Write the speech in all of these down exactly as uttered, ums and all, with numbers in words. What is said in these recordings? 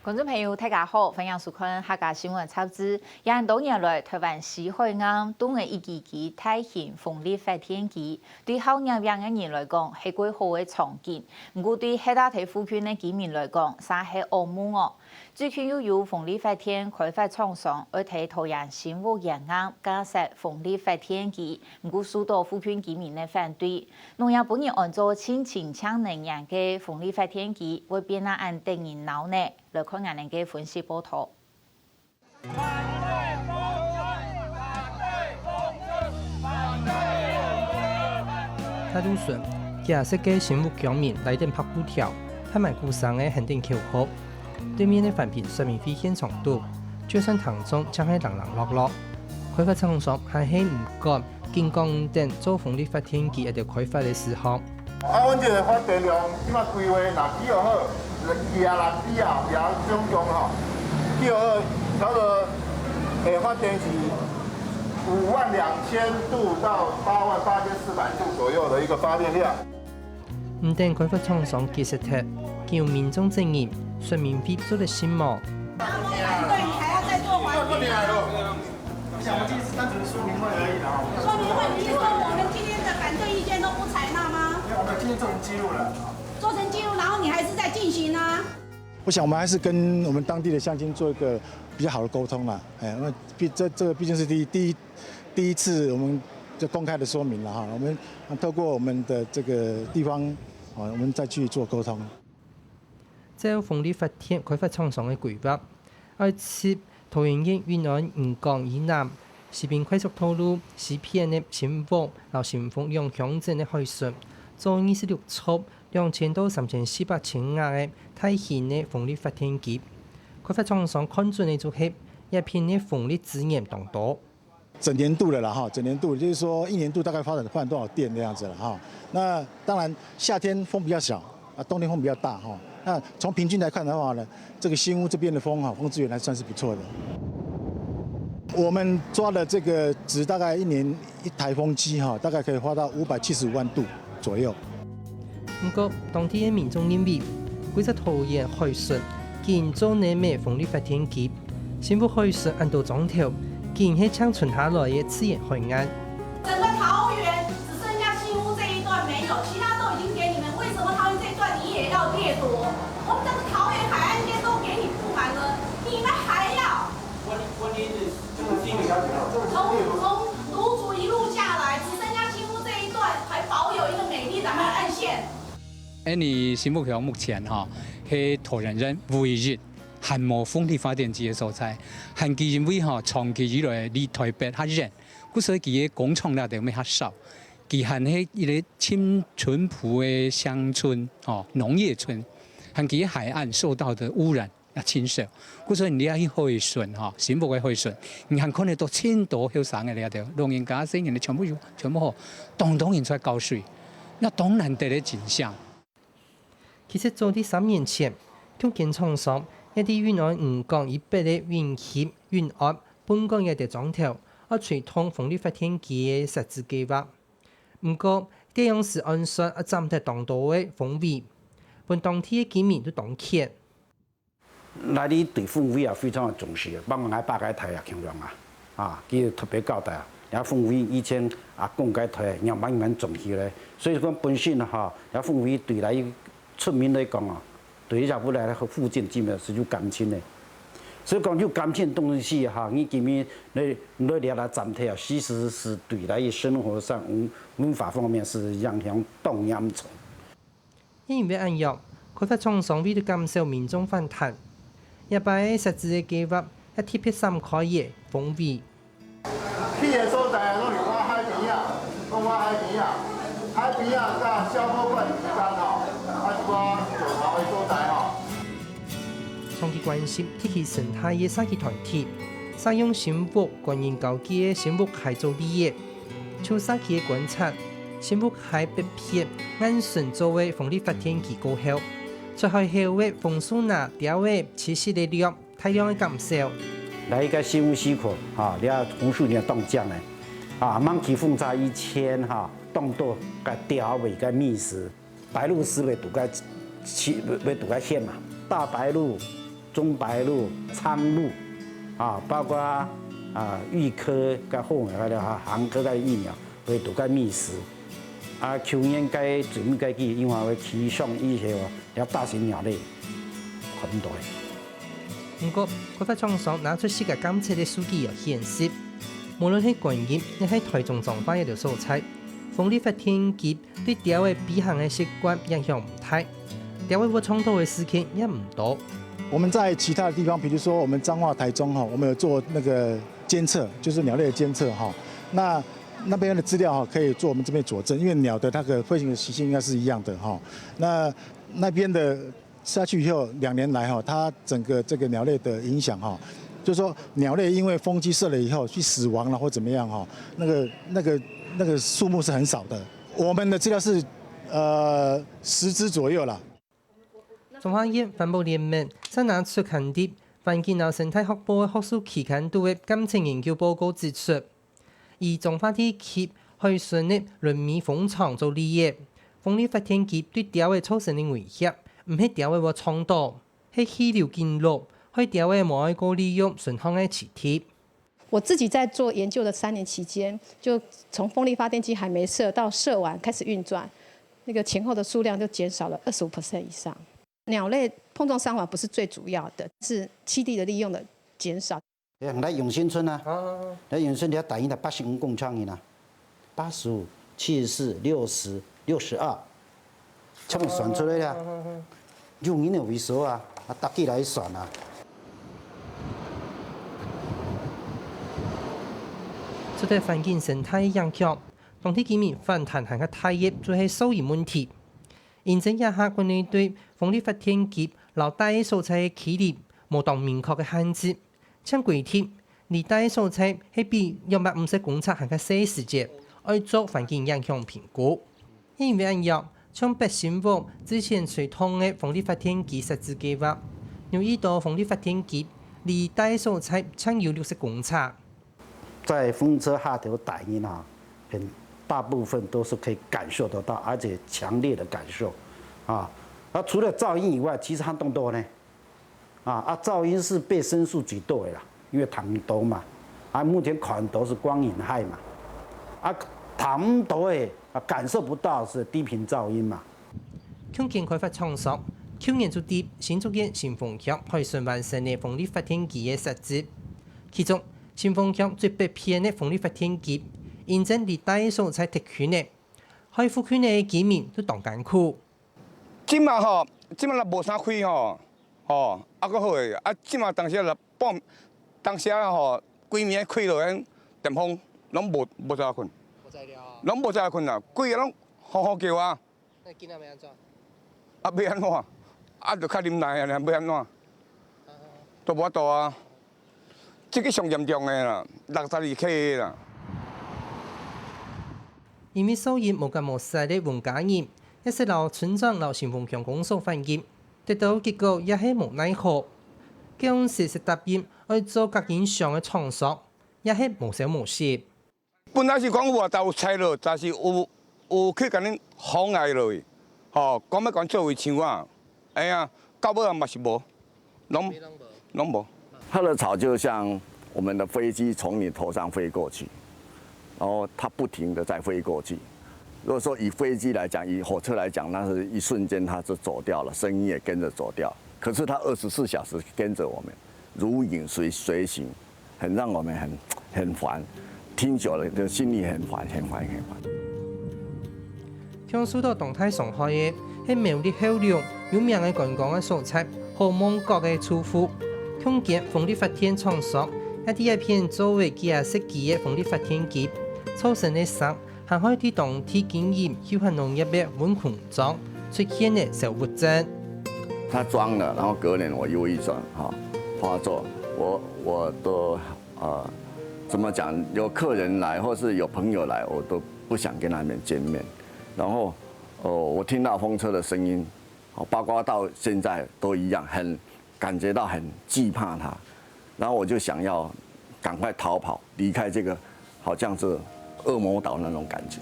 觀眾朋友，大家好，歡迎收看客家新聞雜誌。這恁多年來，臺灣西海岸都有一支支大型風力發電機，對好業仔个人來講，係蓋好个場景。毋過對核大坵附近个居民來講，嗄係噩夢哦。最近又有風力發電開發廠商愛在桃園新屋沿岸架設風力發電機，毋過受到附近居民个反對。仰會分人安做盡清淨能源个風力發電機，會變啊恁得人惱呢？ 來看𠊎等个分析報導。大肚脣，幾下息个新屋鄉民拉等白布條，還蠻鼓聲个喊等口號。對面个環評說明會現場肚，就算聽眾淨係零零落落，開發廠商還係毋敢 緊講等做風力發電機一直開發个時候。啊，阮這个發電量這馬規劃若幾號好，幾啊六支啊，比較總共吼，幾號好，差不多，欸，發電是五萬兩千度到八萬八千四百度左右的一個發電量。毋等開發廠商解釋忒，就有民眾質疑說明會做得信無？對，你還要再做環評。 我想我們這是單純的說明會而已啦，哈。說明會，你是說我們今天的反對意見都不採納嗎？沒有，我們今天做成記錄了。做成記錄，然後你還是在進行啊？我想我們還是跟我們當地的鄉親做一個比較好的溝通啦。哎，因為畢，這，這個畢竟是第一，第一，第一次我們就公開的說明了哈。我們透過我們的這個地方，啊，我們再去做溝通。 照風力發電開發廠商个規劃，愛接桃園縣運安漁港以南、西濱快速道路西片个新屋摎新豐兩鄉鎮个海脣，做二十六座兩千到三千四百千瓦个大型个風力發電機。開發廠商看準个就係這片个風力資源當多。 整年度的啦哈，整年度就是說一年度大概發展，發展多少電這樣子了哈。那當然夏天風比較小，啊，冬天風比較大哈。那從平均來看的話呢，這個新屋這邊的風哈，風資源還算是不錯的。我們抓的這個值大概一年一台風機哈，大概可以發到五百七十五萬度左右。 毋過，當地个民眾認為，規隻桃園海脣緊做兩垤風力發電機，新屋海脣恁多庄頭，緊係淨伸下來个自然海岸。整個桃園只剩下新屋這一段沒有，其他都已經給你們，為什麼桃園這一段你也要掠奪？我們整個桃園海岸線都給你鋪滿了，你們還要？ 從，從蘆竹一路下來，只剩下新屋這一段還保有一個美麗的海岸線。恁呢新屋鄉目前吼，係桃園人唯一還無風力發電機个所在，還佢因為吼，長期以來離臺北較遠，故所以佢个工廠這兜乜較少，佢還係一個盡淳樸个鄉村吼，農業村，還佢个海岸受到的污染 也盡少。故所以你這去海脣吼，新屋个海脣，你還看得到盡多後生个這兜，老人家、細人仔全部有，全部好，當多人出來搞水，該當難得个景象。其實早在三年前，有間廠商也在運安漁港以北个永興、永安、本港个這兜庄頭，愛推動風力發電機个設置計畫。毋過，這央時按算愛斬忒當多个風尾，分當地个居民都當譴。 𠊎對風尾啊非常个重視，包括𠊎爸該代也共樣啊，啊，佢特別交代啊，這風尾以前阿公該代仰般仰般種起來，所以講本身哈，這風尾對𠊎出名來講啊，對這屋來附近基本上是有感情个。所以講有感情个東西哈，你今日來，來這來斬忒啊，其實是對𠊎生活上文，文化方面是影響當嚴重。 也因為恁樣，開發廠商為了減少民眾反彈，這擺設置个計畫也特別閃開个風尾。去个所在啊，攏是往海邊啊，攏往海邊啊，海邊啊，佮消波塊之間吼，啊，一寡石頭个所在吼。長期關心地區生態个社區團體，採用新屋、官人交界个新屋溪做例仔， 就社區个觀察，新屋溪北片岸脣做个風力發電機過後，出海口个紅樹林鳥仔棲息个量大量个減少。來一個新屋溪口，哈，你看紅樹林當靚呢，啊，吂去風沙以前哈，當多个鳥仔个覓食，白鷺鷥會佇該棲，會佇該歇嘛，大白鷺、中白鹭、蒼鹭啊，包括啊預科个後面个哈，航科个疫苗，會堵个覓食。啊，舊年个最尾个季，因為會氣象異常哦，了大型鳥類看毋到个。毋過，開發廠商拿出世界監測个數據有顯示，無論係觀音，抑係台中彰化个所在，風力發電機對鳥仔飛行个習慣影響毋大，鳥仔會撞到个事件也毋多。我们在其他的地方，比如说我们彰化、台中哈，我们有做那个监测，就是鸟类的监测哈。那那边的资料哈，可以做我们这边佐证，因为鸟的那个飞行的习性应该是一样的哈。那那边的下去以后，两年来哈，它整个这个鸟类的影响哈，就是说鸟类因为风机射了以后去死亡了或怎么样哈，那个那个那个数目是很少的。我们的资料是呃十只左右啦。中华县环保联盟正拿出刊登環境摎生态學報个學術期刊肚个監測研究報告指出，以彰化地區海脣个崙尾風場做例仔，風力發電機對鳥仔造成个威脅，毋係鳥仔會撞到，係氣流緊落，害鳥仔無愛過利用脣項个棲地。我自己在做研究的三年期间，就从风力发电机还没设到设完开始运转，那个前后的数量就减少了二十五 percent 以上。鸟类碰撞伤亡不是最主要的，是栖地的利用的减少。你看，來永新村啊，來永新村，你要打贏了八十五公頃贏啊，八十五、七十四、六十、六十二，全部算出來了。用你的位數啊，啊，大家來算啊。受到環境生態影響，當地居民反彈還較大个就係噪音問題。因此這下國內對風力發電機摎大个所在个距離無當明確个限制， 像規定，離大个所在係比兩百五十公尺還較細時節，愛做環境影響評估。也因為恁樣，像北新屋之前推動个風力發電機設置計畫，留意到風力發電機離大个所在正有六十公尺。在風車下頭打鷹啊，很大部分都是可以感受得到，而且強烈的感受啊。那除了噪音以外，其實還當多呢。 啊，啊，噪音是被申訴最多的啦，因為聽毋到嘛。啊，目前看到是光影害嘛。啊，聽毋到的，啊，感受不到是低頻噪音嘛。共建開發廠商，舊年就佇新竹縣新豐鄉海脣完成个風力發電機个設置。其中，新豐鄉最北片个風力發電機，因為離大个所在忒近了，害附近个居民都當艱苦。 這馬吼，這馬若無啥開吼，吼，猶閣好个。啊，這馬當時若半，當時吼，規暝開落，電風攏無無啥睏，攏無啥睏啊，規个攏吼吼叫啊。那今仔欲按怎？啊，欲按怎？啊，就較忍耐啊，欲按怎？都無法度啊。這个上嚴重的啦，六十二K的啦。 因為噪音無結無煞个溫家仁，也識摎村長摎新豐鄉公所反映，得到結果也係無奈何。該央時識答應愛做隔音牆个廠商，也係無消無息。本來是講有啊，但有拆落，但是有有去共恁封起落去，吼，講欲共做圍牆啊，哎呀，到尾仔嘛是無。 攏攏無。它的草就像我们的飞机从你头上飞过去，然后它不停的在飞过去。如果说以飞机来讲，以火车来讲，那是一瞬间它就走掉了，声音也跟着走掉。可是它二十四小时跟着我们，如影随随形，很让我们很很烦，听久了就心里很烦，很烦，很烦。 共受到當大傷害个係苗栗後龍有名个觀光个所在好望角个厝戶。共建風力發電廠商，也佇該片做了幾下世紀个風力發電機，造成个聲，還害佇當地經營休閒農業个溫崁莊出現了燒鬱症。他裝了，然后隔年我憂鬱症哈发作，我我都呃怎么讲？有客人来或是有朋友来，我都不想跟他们见面。然后哦，我听到风车的声音，哦，包括到现在都一样，很感觉到很惧怕它。然后我就想要赶快逃跑，离开这个好像是恶魔岛那种感觉。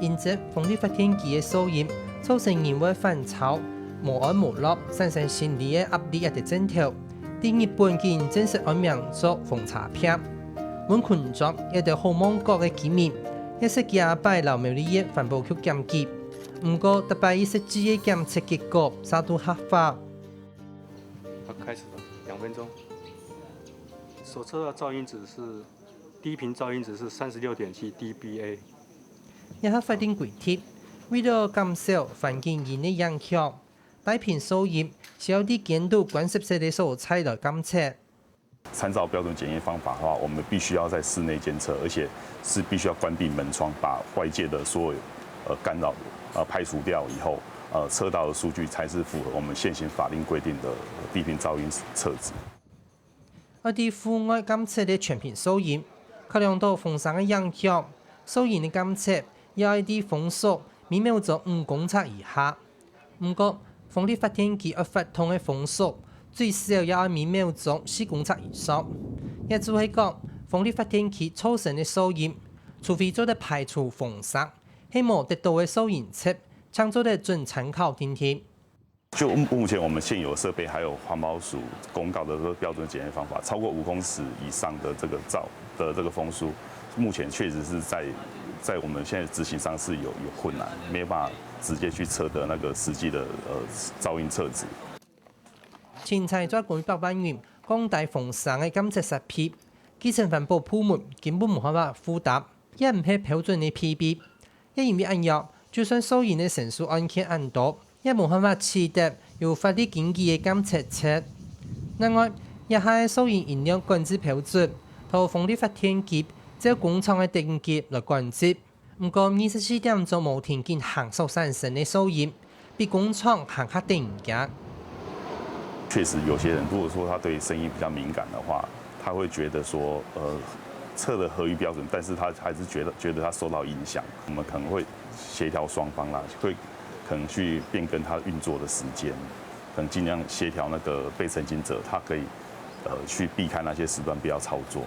因此，風力發電機个噪音造成人會煩躁，無安無樂，產生心理个壓力也得症頭。在日本竟正式安名做風車坪。溫近庄這兜好望角个居民，也係幾下擺摎苗栗縣環保局檢舉。毋過，逐擺一實際个檢測結果，煞都嚇壞。好，開始了，兩分鐘。所測到噪音值是，低頻噪音值是三十六點七D B A。這下法令規定，為了減少環境音个影響，低頻噪音需要在間肚關實室个所在來監測。參照標準檢驗方法的話，我們必須要在室內監測，而且是必須要關閉門窗，把外界的所有呃干擾呃排除掉以後，呃測到的數據才是符合我們現行法令規定的低頻噪音測值。愛在戶外監測个全頻噪音，考量到風聲个影響，噪音个監測也愛在風速每秒鐘五公尺以下。毋過，風力發電機愛發動个風速最少也愛每秒鐘四公尺以上。也就係講，風力發電機造成个噪音，除非做得排除風聲，係無得到个噪音值，正做得準參考定定。 就目前我們現有設備還有環保署公告的這個標準檢驗方法，超過五公尺以上的這個噪的這個風速，目前確實是在在我們現在執行上是有有困難，沒有辦法直接去測得那個實際的呃噪音測值。清採在過百萬元降低風聲个監測設備，基層環保部門根本無辦法負擔，也毋係標準个配備。也因為恁樣，就算噪音个申訴案件恁多， 也無辦法取得有法律根據个監測值。另外，這下个噪音音量管制標準，同風力發電機照工廠个等級來管制。毋過，二十四點鐘無停緊行所產生个噪音，比工廠還較得人驚。確實，有些人如果說他對聲音比較敏感的話，他會覺得說，呃，測的合於標準，但是他還是覺得覺得他受到影響。我們可能會協調雙方啦，會可能去變更它運作的時間，可能盡量協調那個被申請者，他可以呃去避開那些時段，不要操作。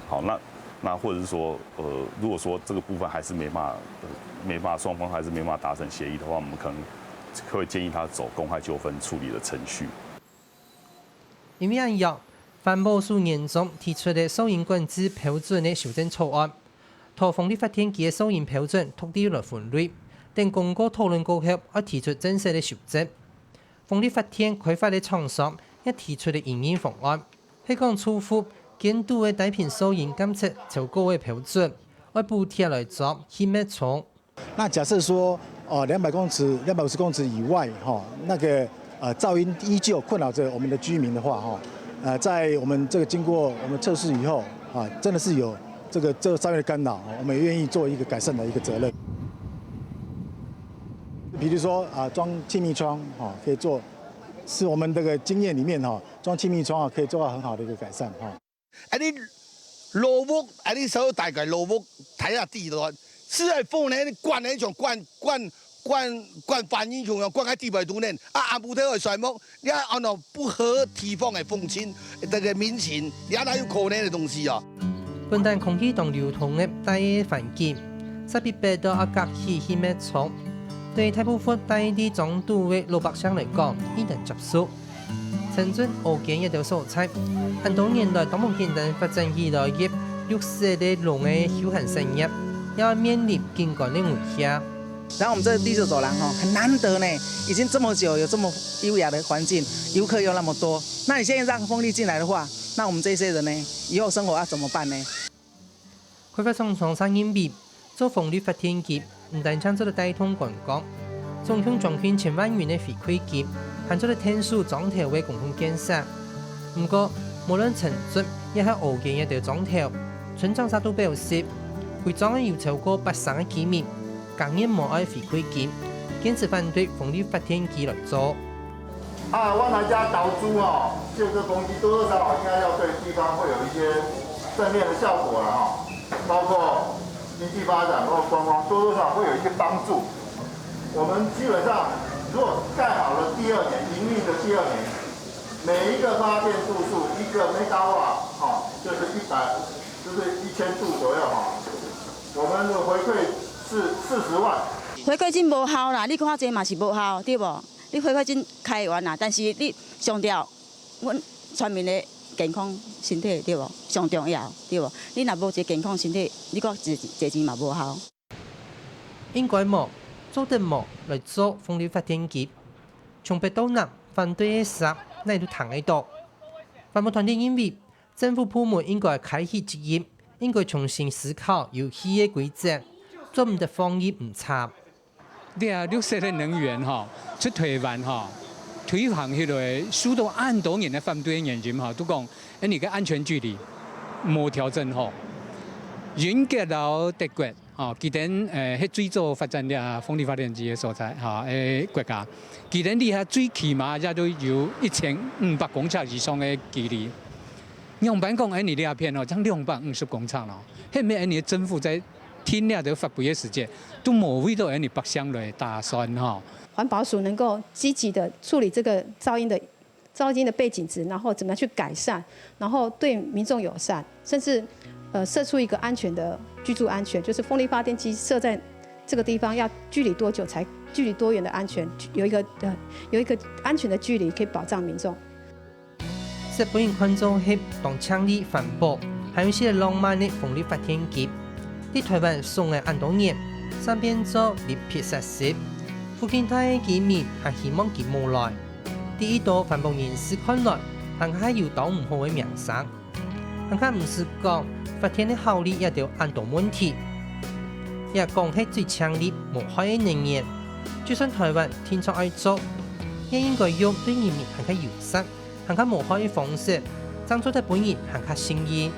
好，那那或者是說，呃，如果說這個部分還是沒辦法，呃，沒辦法，雙方還是沒辦法達成協議的話，我們可能會建議他走公害糾紛處理的程序。因為恁樣，環保署年中提出个噪音管制標準个修正草案，同風力發電機个噪音標準獨立來分類，等公告討論過後，愛提出正式个修正。風力發電開發个廠商也提出了營運方案，係講重複監督个低頻噪音監測超過个標準，愛補貼來裝氣密窗。 那假設說，呃，兩百公尺、兩百五十公尺以外，哈，那個呃噪音依舊困擾著我們的居民的話，哈，呃，在我們這個經過我們測試以後，啊，真的是有這個這個噪音的干擾，我們也願意做一個改善的一個責任。比如說啊，裝氣密窗，哈，可以做，是我們這個經驗裡面哈，裝氣密窗啊，可以做到很好的一個改善哈。 啊，你老屋，啊，你所有大概老屋，台下地落，是在放呢，你灌呢，像灌灌灌灌翻譯像樣，灌个地板肚呢，啊，暗晡頭个睡目，你還安到不合地方个風情，這個民情，你還哪有可能的東西啊？本旦空氣當流通个大个環境，煞逼迫到愛隔起氣密窗，對大部分戴在莊肚个老百姓來講，已難接受。 陳俊、吳堅這兜所在，恁多年來當無簡單發展起來个綠色个農个休閒產業，也面臨景觀个威脅。然後我們這第九走廊哈，很難得呢，已經這麼久有這麼優雅的環境，遊客又那麼多，那你現在讓風力進來的話，那我們這些人呢，以後生活要怎麼辦呢？ 開發商常常認為，做風力發電機毋單淨做得帶動觀光，總共將近千萬元个回饋金，還做得𢯭手莊頭个公共建設。毋過，無論陳俊也係吳堅這兜莊頭，村長煞都表示，歸莊个有超過八成个居民，甘願無愛回饋金，堅持反對風力發電機來做。 啊，我來遮投資哦，建設工地多多少少應該要對地方會有一些正面的效果了哦，包括經濟發展或觀光多多少少會有一些幫助。我們基本上如果蓋好了第二年，營運的第二年，每一個發電度數一個 megawatt 哦，就是一百，就是一千度左右哈。我們的回饋是四十萬。回饋金無效啦，你看這嘛是無效，對無？你毀壞真開玩笑，但是你上吊，阮全民的健康身體，對無？上重要，對無？你若無一个健康身體，你講借，借錢嘛無效。應該無，做得無來做風力發電機。從北到南，反對个聲哪都聽得到。環保團體認為，政府部門應該開起責任，應該重新思考遊戲个規則，做毋得放任毋插。這綠色的能源吼，出台灣吼，推行起來，受到恁多人的反對的原因吼，都講，哎，你个安全距離無調整好。英國摎德國吼，佢等誒係最早發展這風力發電機的所在吼，誒國家，佢等離遐最起碼也都有一千五百公尺以上的距離。仰般講，哎，你這片哦，正兩百五十公尺咯，係毋係？哎，你政府在 定這个法規个時節，都無為到𫣆俚百姓來打算吼。環保署能够积极的处理这个噪音的噪音的背景值，然后怎么样去改善，然后对民众友善，甚至呃设出一个安全的居住安全，就是风力发电机设在这个地方要距离多久才距离多远的安全，有一个呃有一个安全的距离可以保障民众。 識分人看做係當淨俐環保，還有一息浪漫个風力發電機。在台灣送了恁多年，正變做臨別設施，附近大个居民還希望佢無來。在一兜環保人士看來，還係有當毋好个名聲。還較毋使講發電个效率也都恁多問題。也講係最淨俐無害个能源，就算台灣定著愛做，也應該用對人民還較友善、 還較無害个方式，正做得分人還較信任。